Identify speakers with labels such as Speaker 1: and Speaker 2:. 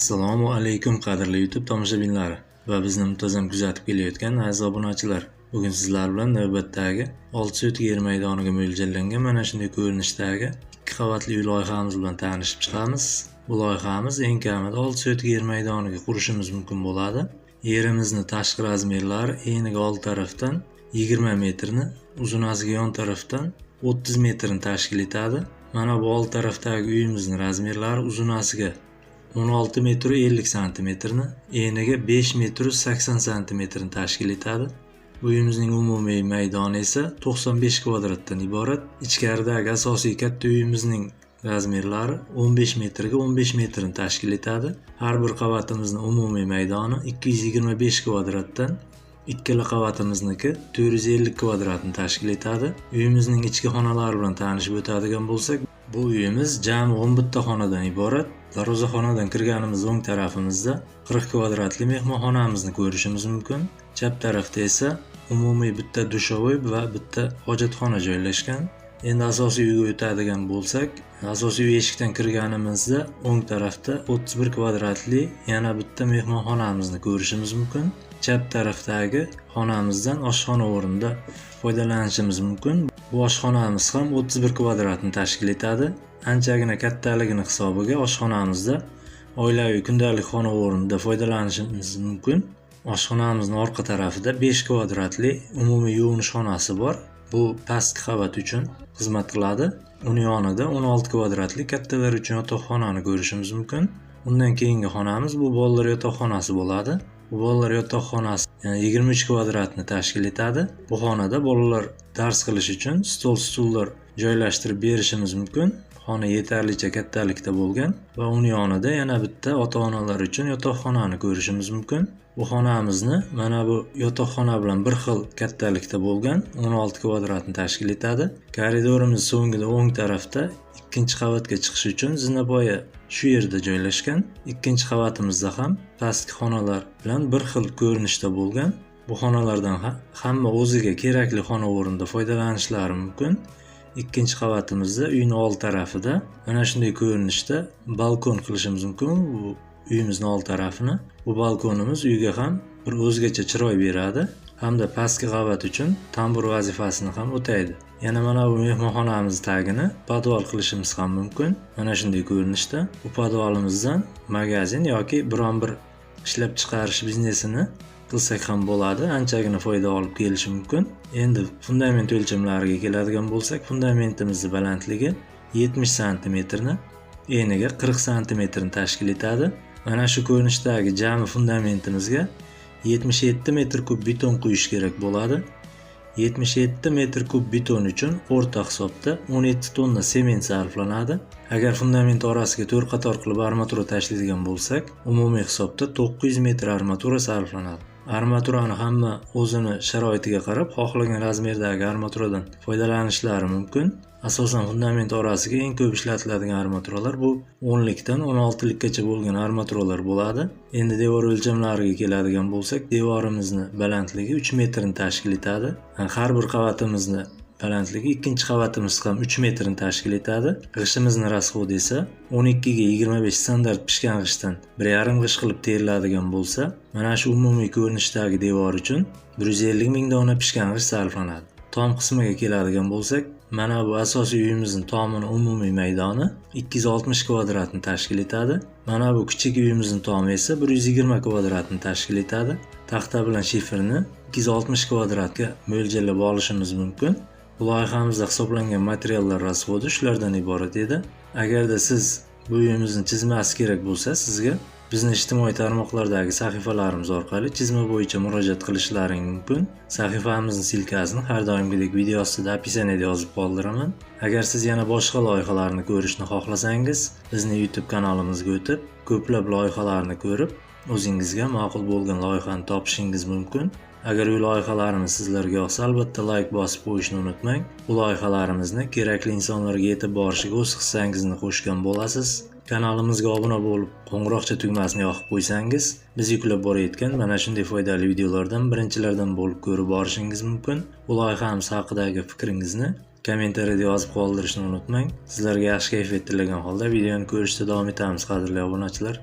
Speaker 1: Assalomu alaykum qadrli YouTube tomoshabinlari va bizni muntazam kuzatib kelayotgan aziz obunachilar. Bugun sizlar bilan navbatdagi 6 sotik yer maydoniga mo'ljallangan mana shunday ko'rinishdagi 2 qavatli uy loyihamiz bilan tanishib chiqamiz. Bu loyihamiz eng kamida 6 sotik yer maydoniga qurishimiz mumkin bo'ladi. Yerimizni tashqi razmerlari eniga old tarafdan 20 metrni, uzunasiga yon tarafdan 30 metrni tashkil etadi. Mana bu old tarafdagi uyimizning razmerlari uzunasiga 16 metr 50 santimetrni, eniga 5 metr 80 santimetrni tashkil etadi. Uyimizning umumiy maydoni esa 95 kvadratdan iborat. Ichkaridagi asosiy katta uyimizning razmerlari 15 metrga 15 metrni tashkil etadi. Har bir qavatimizning umumiy maydoni 225 kvadratdan, ikkala qavatimizniki 450 kvadratni tashkil etadi. Uyimizning ichki xonalari bilan tanishib o'tadigan bo'lsak, bu uyimiz jami 11 ta xonadan iborat. Darvozaxonadan kirganimiz o'ng tarafimizda 40 kvadratli mehmonxonamizni ko'rishimiz mumkin. Chap tarafda esa umumiy bitta dushovoy va bitta hojatxona joylashgan. Endi asosiy uyga o'tadigan bo'lsak, asosiy uy eshikdan kirganimizda o'ng tarafda 31 kvadratli yana bitta mehmonxonamizni ko'rishimiz mumkin. Chap tarafdagi xonamizdan oshxona o'rnida foydalanishimiz mumkin. Bu oshxonamiz ham 31 kvadratni tashkil etadi. Anchagina kattaligini hisobiga oshxonamizda oilaviy kundalik xona o'rnida foydalanishimiz mumkin. Oshxonamizning orqa tarafida 5 kvadratli umumiy yuvinish xonasi bor. Bu pastki qavat uchun xizmat qiladi. Uni yonida 16 kvadratli kattalar uchun yotoqxonani ko'rishimiz mumkin. Undan keyingi xonamiz bu bolalar yotoqxonasi bo'ladi. Bu bolalar yotoqxonasi, ya'ni 23 kvadratni tashkil etadi. Bu xonada bolalar dars qilish uchun stol, stullar joylashtirib berishimiz mumkin. Xona yetarlicha kattalikda bo'lgan va uni yonida yana bitta ota-onalar uchun yotoqxonani ko'rishimiz mumkin. Bu xonamizni mana bu yotoqxona bilan bir xil kattalikda bo'lgan 16 kvadratni tashkil etadi. Koridorimiz so'ngida o'ng tarafda ikkinchi qavatga chiqish uchun zinapoya shu yerda joylashgan. Ikkinchi qavatimizda ham pastki xonalar bilan bir xil ko'rinishda bo'lgan. Bu xonalardan hamma o'ziga kerakli xona o'rnida foydalanishlari mumkin. Ikkinchi qavatimizda uyning old tarafida mana shunday ko'rinishda balkon qilishimiz mumkin. Bu uyimizning old tarafini. Bu balkonimiz uyga ham bir o'zgacha chiroy beradi hamda pastki qavat uchun tambur vazifasini ham o'taydi. Yana mana bu mehmonxonamiz tagini podval qilishimiz ham mumkin. Mana shunday ko'rinishda bu podvalimizdan magazin yoki biron bir ishlab chiqarish biznesini qilsak ham bo'ladi. Anchagina foyda olib kelishi mumkin. Endi fundament o'lchamlariga keladigan bo'lsak, fundamentimizning balandligi 70 santimetrni, eniga 40 santimetrni tashkil etadi. Mana shu ko'rinishdagi jami fundamentimizga 77 metr kub beton quyish kerak bo'ladi. 77 metr kub beton uchun o'rta hisobda 17 tonna sement sarflanadi. Agar fundament orasiga 4 qator qilib armatura tashlaydigan bo'lsak, umumiy hisobda 900 metr armatura sarflanadi. Armaturani hamma o'zini sharoitiga qarab xohlagan razmerdagi armaturadan foydalanishlari mumkin. Asosan fundament orasiga eng ko'p ishlatiladigan armaturalar bu 10likdan 16likkacha bo'lgan armaturalar bo'ladi. Endi devor o'lchamlariga keladigan bo'lsak, devorimizni balandligi 3 metrni tashkil etadi. Har bir qavatimizni balandligi ikkinchi qavatimiz ham 3 metrni tashkil etadi. G'ishimizni расход esa 12 ga 25 standart pishgan g'ishtdan 1,5 g'isht qilib teriladigan bo'lsa, mana shu umumiy ko'rinishdagi devor uchun 150 ming dona pishgan g'isht sarflanadi. Tom qismiga keladigan bo'lsak, mana bu asosiy uyimizning tomini umumiy maydoni 260 kvadratni tashkil etadi. Mana bu kichik uyimizning tomi esa 120 kvadratni tashkil etadi. Taxta bilan shiferni 260 kvadratga mo'ljallab olishimiz mumkin. Bu loyihamizda hisoblangan materiallar расходi shulardan iborat edi. Agarda siz bu uyimizni chizmasi kerak bo'lsa, sizga bizni ijtimoiy tarmoqlardagi sahifalarimiz orqali chizma bo'yicha murojaat qilishlaring mumkin. Sahifamizning ссылка sini har doimgidek video ostida описание da yozib qoldiraman. Agar siz yana boshqa loyihalarni ko'rishni xohlasangiz, bizni YouTube kanalimizga o'tib, ko'plab loyihalarni ko'rib, o'zingizga ma'qul bo'lgan loyihani topishingiz mumkin. Agar uy loyihalarimiz sizlarga yoqsa, albatta like bosib qo'yishni unutmang. Bu loyihalarimizni kerakli insonlarga yetib borishiga o'z hissangizni qo'shgan bo'lasiz. Kanalimizga obuna bo'lib, qo'ng'iroqcha tugmasini yoqib qo'ysangiz, biz yuklab borayotgan mana shunday foydali videolardan birinchilardan bo'lib ko'rib borishingiz mumkin. Bu loyihamiz haqidagi fikringizni kommentariyada yozib qoldirishni unutmang. Sizlarga yaxshi kayfiyat tilagan holda videoni ko'rishda davom etamiz, qadrli obunachilar.